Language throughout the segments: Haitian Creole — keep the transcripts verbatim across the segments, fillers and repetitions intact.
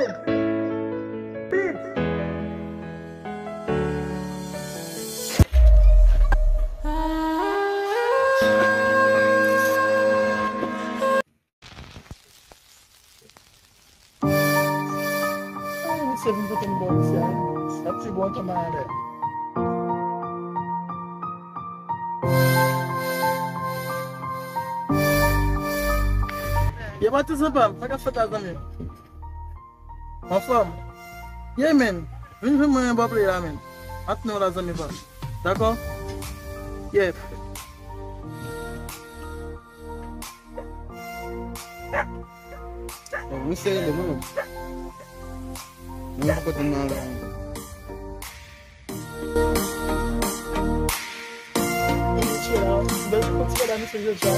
Misye vin pote m bò isi a. Sa ti bò antan malè. Yo, patizan pa m, sa k ap fèt la, zanmi m? Anfòm? Yeah, man. Vin jwenn mwen nan bò play la, man. Atnè w la, zanmi pa m. Dakò? Yeah. Bon, mwen serye, mwen menm. Mwen pa kote nan la. Bèl ti pati la, misye jodi a.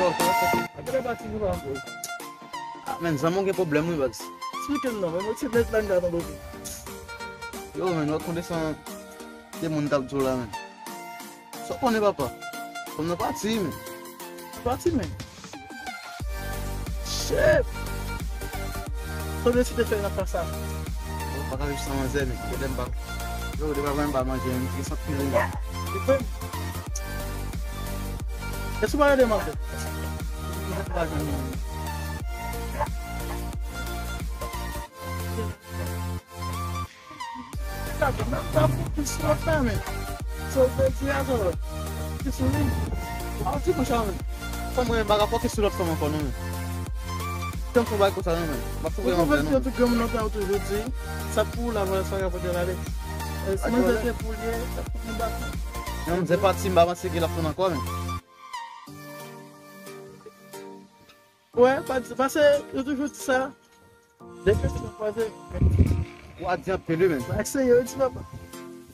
Yo, sa va fèt? Apre pati nou pa anko. Ah, men, zanmi w gen pwoblèm, wi, baz. Eksplike m non, men, mwen ti nèg la, m ka tande w. Yo, men, w ap konde san de moun t ap di w la, men. Sa w konnen, papa? Fanm nan pati, men. Pati, men. Shit! Sa w deside fè nan ka sa? Yo, pa ka viv san manzè, men. Kote m pa. Yo, depi avan m pa manje, men. Gen sant mil, men. Li fè m. Èske w pa rele m ankò? Gade, nan, nan fokis sou lòt la, men. Sa w vle di a, sa w fokis sou li. A, w di konsa, men. Fanm mwen, m pa ka fokis sou lòt fanm ankò, non, men. Janm fè bagay konsa, non, men. M ap fè yon vre, non. Ou konprann, tout granmoun nan ta ou toujou di, sa pou ou la, vòlè sa rapòte l ale. E, si manzè se pou li, sa pou li bak. Yon manzè pati, m pa panse ke l ap fè ankò, men. Wè, pa di, paske yo toujou di sa. Depi se nan kwaze. Ou a di anpil, wi, men. Ba, serye, wi, ti papa.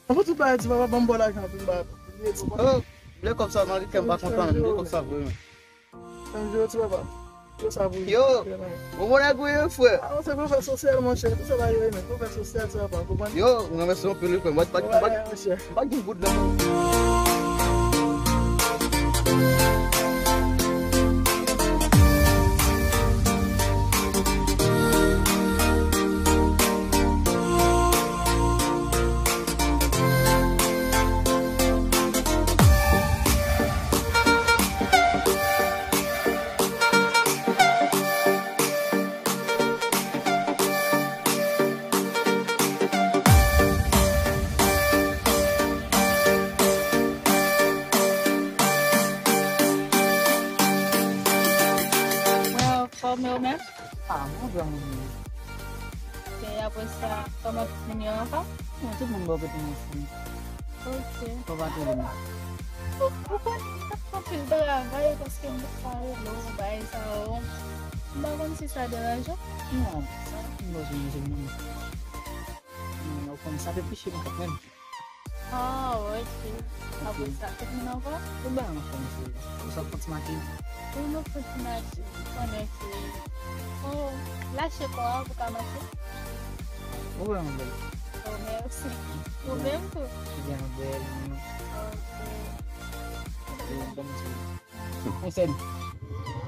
An fè tout bagay, ti papa, ban m bon lajan, pou m ba. Oh, m vle kòb sa, malgre kè m pa kontan, men m vle kòb sa vre, men. Ann jwe, ti papa. Yo, sa pou yo. Yo, bon, bon nèg ou ye, frè. Ah, se pwofè sosyal, monchè. Tout sa la yo ye, men. Pwofè sosyal, ti papa, konprann? Yo, m remèsye w anpil, wi, frè. Mwen, pa, pa, pa, pa gen goud nan. Mwen anfòm, e ou menm? Ah, mwen vrèman byen. E apre sa, kòman pitit moun yo anfòm? Bon, tout moun bò kote m anfòm. Ok. Fò pa twò lwen. Ou, ou konn, m t ap fè anpil travay paske m t ap pale w, bagay sa yo. M pa konn si sa deranje w. Non, sa pa fin manje manje m non. Non, ou konn sa te piche m kòk menm. Ah, ok. Apre sa, tout moun anfòm? Tout bagay anfòm, cheri. Ou sot pran ti mache? Wi, mwen pran ti mache. Ou konnen ke, oh, lache kò a pou ka mache. Ou vrèman bèl. Oh, mèsi. Ou menm tou? Ou byen bèl, wi. Ok. Ou bèl, bèl, bèl. Konsèy.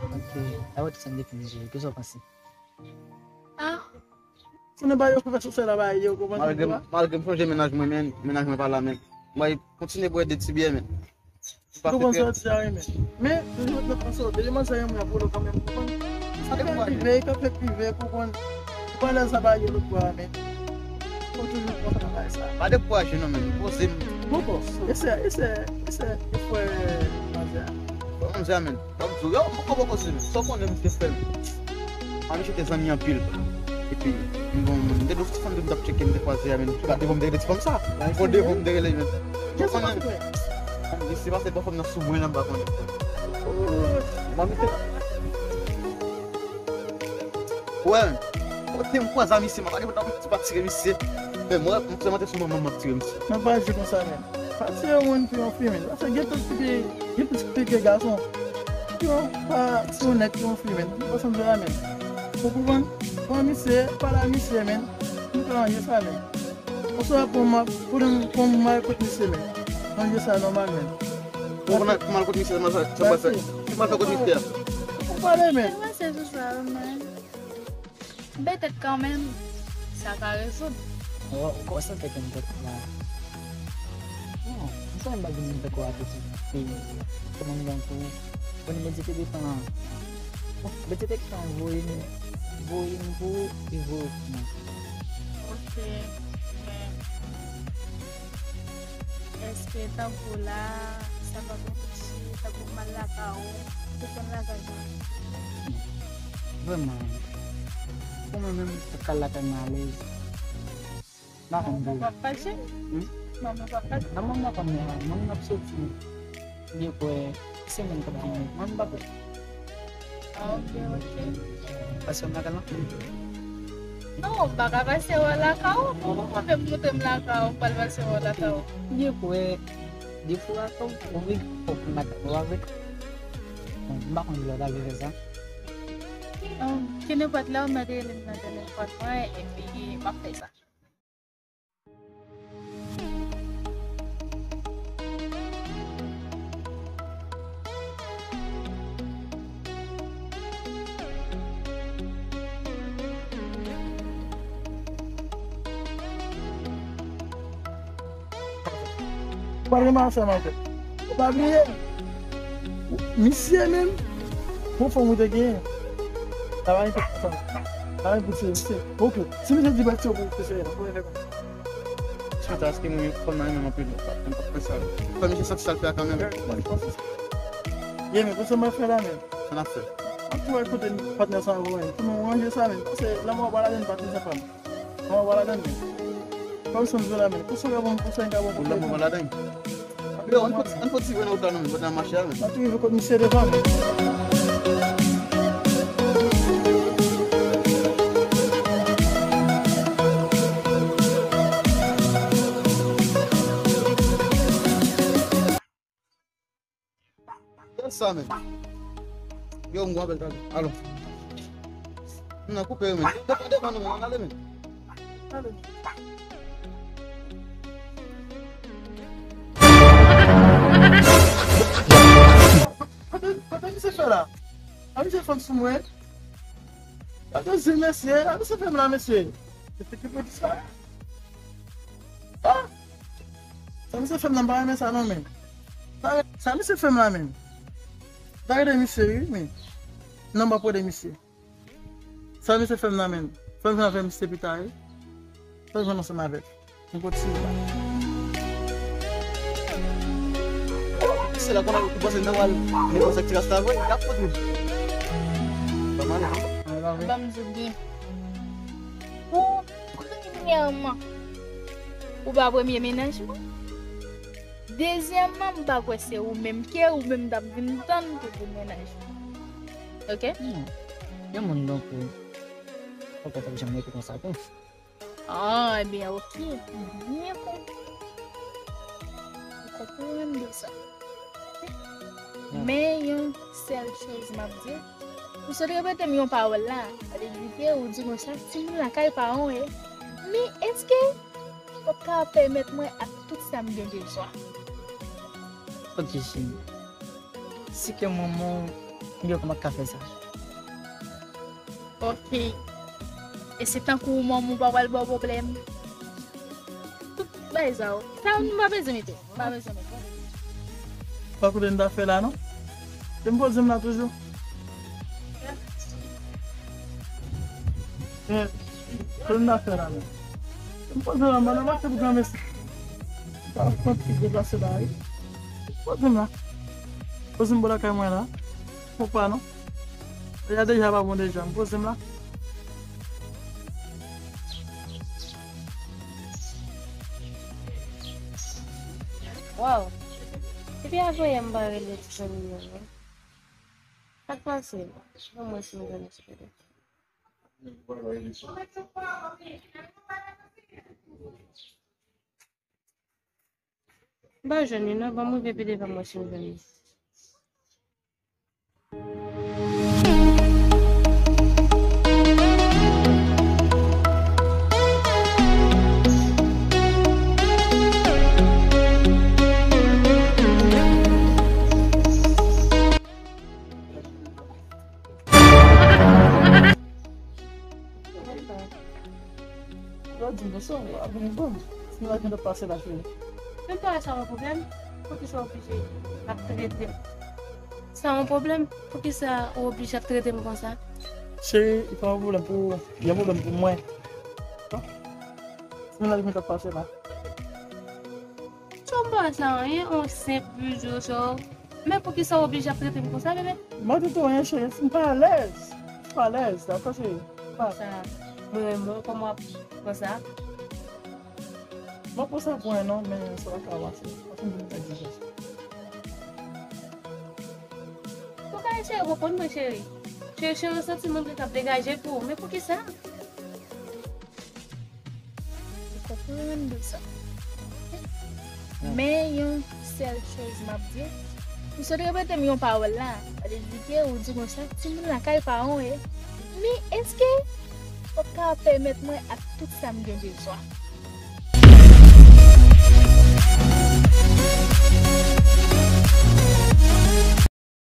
Ok. A wè tout sa m depi m jwe. Kisa w panse? Ah. Si nou ba yo pwofè sosyal la, ba yo, konprann? Malgre, malgre m sonje mennaj mwen, men mennaj mwen pa la, men mwen kontinye bwè de ti byè, men. Ou konprann sa w di a, wi, men. Men, toujou met nan panse w, depi manzè renmen w, ap rele w kanmenm, ou konprann? Sa ka rive, ka fèt rive, ou konprann? Ou pa lè sa ba yo lòt bò a, men. Ou toujou konprann bagay sa. Pa dekouraje non, men. Poze m. Bon, bon, eseye, eseye, eseye, eseye, manzè a. Manzè a, men. Kòm di w, yo, m poko poko sou li. Sa w konnen misye fè m? A, misye te zanmi anpil. Epi, m bon, m te gen yon ti fanm m t ap tcheke, m te kwaze a, men, ki bat devan m, te rele ti fanm sa. Bon, devan m, te rele, men. Ou konnen, m di, se paske bò fanm nan sou mwen, la, m pa konnen. Mwen, misye. Wè, kote m kwaze a misye, m pa t ap tire misye. Men mwen, m sèlman te sou manman m ap tire misye. Nan pa di konsa, men. Pa tire moun pou yon fi, men. Paske gen tout fi ki, gen tout fi ki gason. Yo, pa tire yon nèg pou yon fi, men. Ou konprann sa, men. Ou konprann? Pran misye, pale a misye, men. Nou ka ranje sa, men. Oswa pou m, pou m, pou m al kot misye, men. Manje sa nòmal, men. Ou konn mal kot misye, mal fè, sa pral fè. Mal fè kot misye a. Ou pale, men. Mwen se sou sa, men. Bèl tèt kanmenm. Sa ka rezoud. Ou, ou kòmanse fè kè m tèt la. Non, m santi m pa gen moun tankou apeti. E, kòman m gen pou, pou m medite de tan an. Bon, medite de tan voye m, voye m pou, e voye w pou mwen. Ok, men èske tankou la, sa pa konn fichi, tankou m al lakay ou, ou konn lakay mwen? Vrèman, pou mwen menm, m t ap kal lakay mwen alèz. M pa konn pou ou. Manman p ap fache? Hmm? Manman p ap fache? Nan manman pa m nan, manman ap soti. Li kwè, se mwen k ap vini. Manman pa kwè. Ah, ok, ok. Pase w lakay la? Non, m pa ka pase wè lakay ou. Ou pa fè m montre m lakay ou, m pral pase wè lakay ou. Li kwè, defo a tou, ou vin fòk m lakay ou avè. Bon, m pa konn lè w ta vle fè sa. Ahn, kenenpòt lè w mèt rele m nan telefòn mwen, epi m ap fè sa. Pale m ansanm avè. Ou pa bliye. Misye menm, bon fanm ou te genyen. Travay pou sa. Travay pou se, se. Ok. Si misye di bati yo pou se, pou fè kòman? Chanta, èske mwen menm fanm nan renmen m anpil? Mwen pa fè sa. Fè misye santi sa l fè a kanmenm. Ye, men, konsa m ap fè la, men. Sa n ap fè. Ap tou wè kote patnè sa an voye. Pou nou ranje sa, men. Paske lanmò pa ladann, patnè sa pa m. Mwen wè ladann men. Kòm se m jwe la men. Pou sove bon, pou sove bon. Pou lanmou mwen ladann. Yo, ann fè, ann fè ti jwe nan wout la non men, pandan n ap mache a men. Mwen tou rive kot misye devan men. Gad sa, men. Yo, m gon apèl talè. Alo. M nan koupe yo, men. Yo, devan, devan nou, men. Ann ale, men. Ale. Kote, kote misye fè la? A misye fann sou mwen. Gade zye mesye, a misye fè m la, mesye. Mesye ki pou di sa? Ah! Sa misye fè m nan, m pa renmen sa non, men. Sa, sa misye fè m la, men. Pa rete misye, wi, men. Non, m pa pwede misye. Sa misye fè m la, men. Fè m vin avè misye pita, wi. Fè m vin ansanm avè l. M kontinye la. Se la konnen ou panse nan wal, men konsa ti rasta vre, y ap fout nou. Pa mal, non? Ban m di w byen. Pou premyèman, ou pa premye mennaj mwen. Dezyèmman, m pa kwè se ou menm ke ou menm t ap vin tann pou pou mennaj mwen. Ok? Non. Yon moun donk ou, ou pa t ap janm rete konsa tou. Ah, ebyen, ok. Byen konprann. M konprann de sa. Men yon sèl choz m ap di w, ou sot repete m yon pawòl la, sa vle di ke ou di konsa, timoun lakay paran w ye. Men èske w ap ka pèmèt mwen ak tout sa m gen bezwen? Ok, cheri. Si ke manman w, m gen kòman k ka fè sa. Ok. E se tankou manman w pa pral ba w pwoblèm? Tout bagay sa yo. Sa yo nou pa bezwen mete. Nou pa bezwen mete. Pa koute n ta fè la, non? Se m poze m la toujou. Eh, kote n ta fè la, non? Se m poze m la, m pa nan mache pou granmesi. Pa fè ti deplase la, wi. Poze m la. Poze m bò lakay mwen la. Fò pa, non? Deja, deja pa bon deja. M poze m la. Waw. Depi avanyè m pa rele ti zanmi m nan, non. Sa k pase? Ban m wè si m jwenn ti pete. M pa jwenn li non, ban m rive pi devan m wè si m jwenn li. Ou di m konsa, w ap vin pran m. Si nou la gen lòt pase la, cheri. Men pa sa yon pwoblèm. Poukisa w oblije ap trete m? Sa yon pwoblèm? Poukisa ou oblije ap trete m konsa? Cheri, li pa yon pwoblèm pou ou, li yon pwoblèm pou mwen. Si nou la gen lòt pase la. Sa m pa sa anyen, yon senp bizo sa. Men poukisa w oblije ap trete m konsa, bebe? Mwen di tou anyen, cheri, m pa alèz. M pa alèz, dakò, cheri? Pa. Sa, mwen renmen w, kòman w ap pran sa? Mwen pran sa pou en non, men sa pa ka pase. Paske m vin fè egzijans. Ou ka eseye konprann mwen, cheri. Cheri, cheri, santi mwen gen k ap degaje pou ou. Men poukisa? Ou konprann de sa. Men yon sèl choz m ap di w, ou sot repete m yon pawòl la, sa vle di ke ou di konsa, timoun lakay paran w ye. Men èske w ap ka pèmèt mwen ak tout sa m gen bezwen?